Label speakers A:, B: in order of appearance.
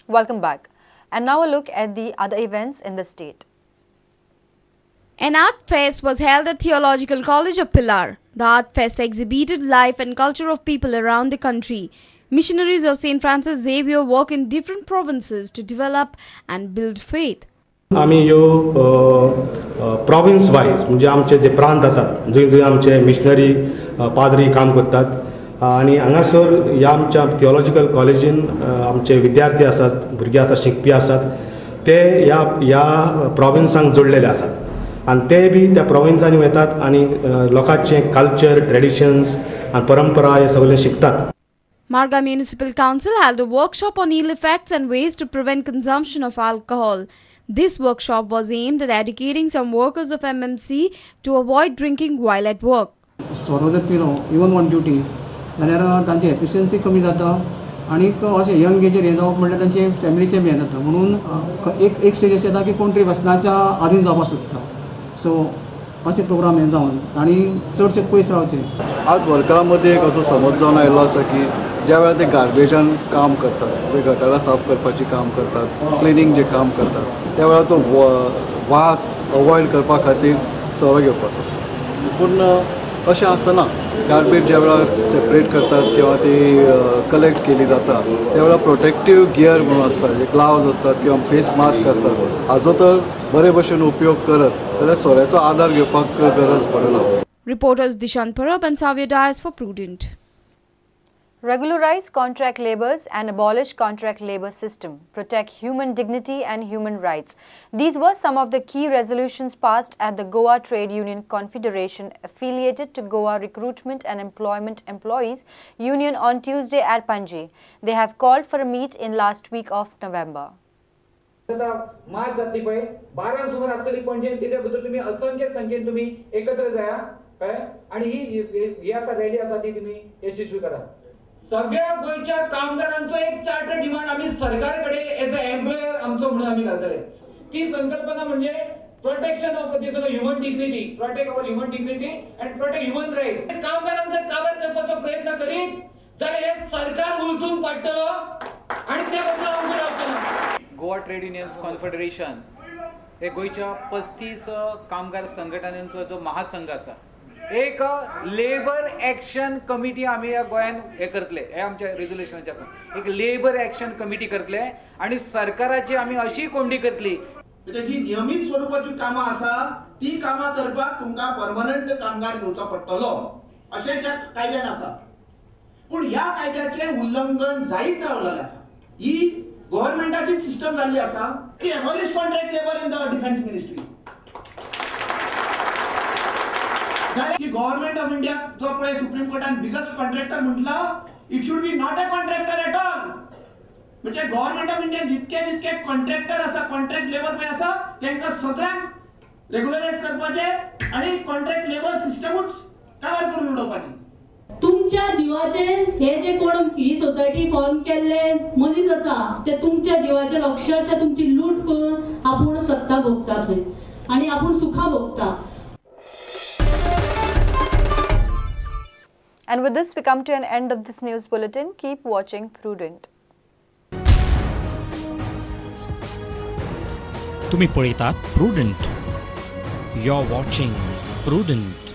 A: Welcome back. And now a look at the other events in the state.
B: An art fest was held at Theological College of Pilar. The art fest exhibited life and culture of people around the country. Missionaries of St. Francis Xavier work in different provinces to develop and build faith.
C: आमी ह्यो province wise म्हणजे आमचे जे प्रांत आसात जंय जंय आमचे missionary पाद्री काम करतात आनी हांगासर ह्या आमच्या थियोलॉजिकल कॉलेजीन आमचे विद्यार्थी आसात, भुरगे आसात, शिकपी आसात, ते ह्या ह्या प्रोविन्सांक जोडलेले आसात आनी ते बी त्या प्रोविन्सांनी वतात आनी लोकांचें कल्चर, ट्रेडिशन्स आनी परंपरा हे सगळें शिकतात.
B: Marga Municipal Council held a workshop on ill effects and ways to prevent consumption of alcohol. This workshop was aimed at educating some workers of MMC to avoid drinking while at work.
D: सोरो जर पिलो even on duty जाल्यार तांची efficiency कमी जाता आनी अशें young एजीर हें जावप म्हणल्यार तांचे फॅमिलीचें बी हें जाता. म्हणून एक एक स्टेज अशें येता की कोण तरी व्यसनाच्या आधीन जावपाक सोदता. सो अशें प्रोग्राम हें जावन तांणी चडशे पयस रावचें.
E: आज वर्करां मदीं एक असो समज जावन आयिल्लो आसा की ज्या वेळार ते गार्बेजान काम करतात, जे गटारां साफ करपाचें काम करतात, क्लिनींग जें काम करतात, त्या वेळार तो वास अवॉयड करपा खातीर सोरो घेवपाचो. पूण अशें आसना. गार्बेज ज्या वेळार सेपरेट करतात किंवा ती कलेक्ट केली जाता त्या वेळार प्रोटेक्टीव गियर म्हणून आसता, जे ग्लावज असतात किंवा फेस मास्क असतात, हाजो तर बरे भशेन उपयोग करत जाल्यार सोऱ्याचो आदार घेवपाक गरज पडना.
B: Reporters Dishant Parab and Savio Dias for Prudent.
A: Regularize contract labours and abolish contract labour system. Protect human dignity and human rights. These were some of the key resolutions passed at the Goa Trade Union Confederation affiliated to Goa Recruitment and Employment Employees Union on Tuesday at Panji. They have called for a meet in last week of November.
F: मार्च जातली पळय 12 सुमार आसतली पणजे, तिच्या भितर तुमी असंख्य संख्येन तुमी एकत्र जाया कळ्ळें आनी ही आसा रॅली आसा ती तुमी यशस्वी करा. सगळ्या गोंयच्या कामगारांचो एक चार्टर डिमांड आमी सरकार कडेन एज अ एम्प्लॉयर आमचो म्हणून आमी घालतले. ती संकल्पना म्हणजे protection of this human dignity, protect our human dignity and protect human rights. कामगारांक जर काबार करपाचो प्रयत्न करीत जाल्यार हे सरकार उलटून पडटलो आनी ते बदला आमकां रावचें ना.
G: गोवा ट्रेड युनियन्स कॉन्फेडरेशन हे गोंयच्या 35 कामगार संघटनांचो जो महासंघ आसा, एक लेबर एक्शन कमिटी आमी ह्या गोंयान हें करतले, हे आमच्या रेजोल्युशनाचें आसा. एक लेबर एक्शन कमिटी करतले आनी सरकाराची आमी अशी कोंडी करतली.
H: जी नियमीत स्वरुपाची कामां आसा ती कामां करपाक तुमकां परमनंट कामगार घेवचो पडटलो अशें त्या कायद्यान आसा. पूण ह्या कायद्याचें उल्लंघन जायत रावलेलें आसा. ही गव्हर्मेंटाची सिस्टम जाल्ली आसा की abolish contract labour in the defence ministry. की गव्हर्मेंट ऑफ इंडिया जो पळय सुप्रीम कोर्टान बिगेस्ट कॉन्ट्रॅक्टर म्हटला, it should be not a contractor at all. म्हणजे गव्हर्मेंट ऑफ इंडिया जितके जितके कॉन्ट्रॅक्टर आसा, कॉन्ट्रॅक्ट लेबर पळय आसा, तांकां सगळ्यांक रेग्युलरायज करपाचें आनी कॉन्ट्रॅक्ट लेबर सिस्टमूच काबार करून उडोवपाची.
I: तुमच्या जिवाचेर हे जे कोण ही सोसायटी फॉर्म केल्ले मनीस आसा ते तुमच्या जिवाचेर अक्षरशः तुमची लूट करून आपूण सत्ता भोगता थंय आनी आपूण सुखां भोगता.
A: And with this, we come to an end of this news bulletin. Keep watching Prudent.
J: तुम्ही पळयतात Prudent. You're watching Prudent.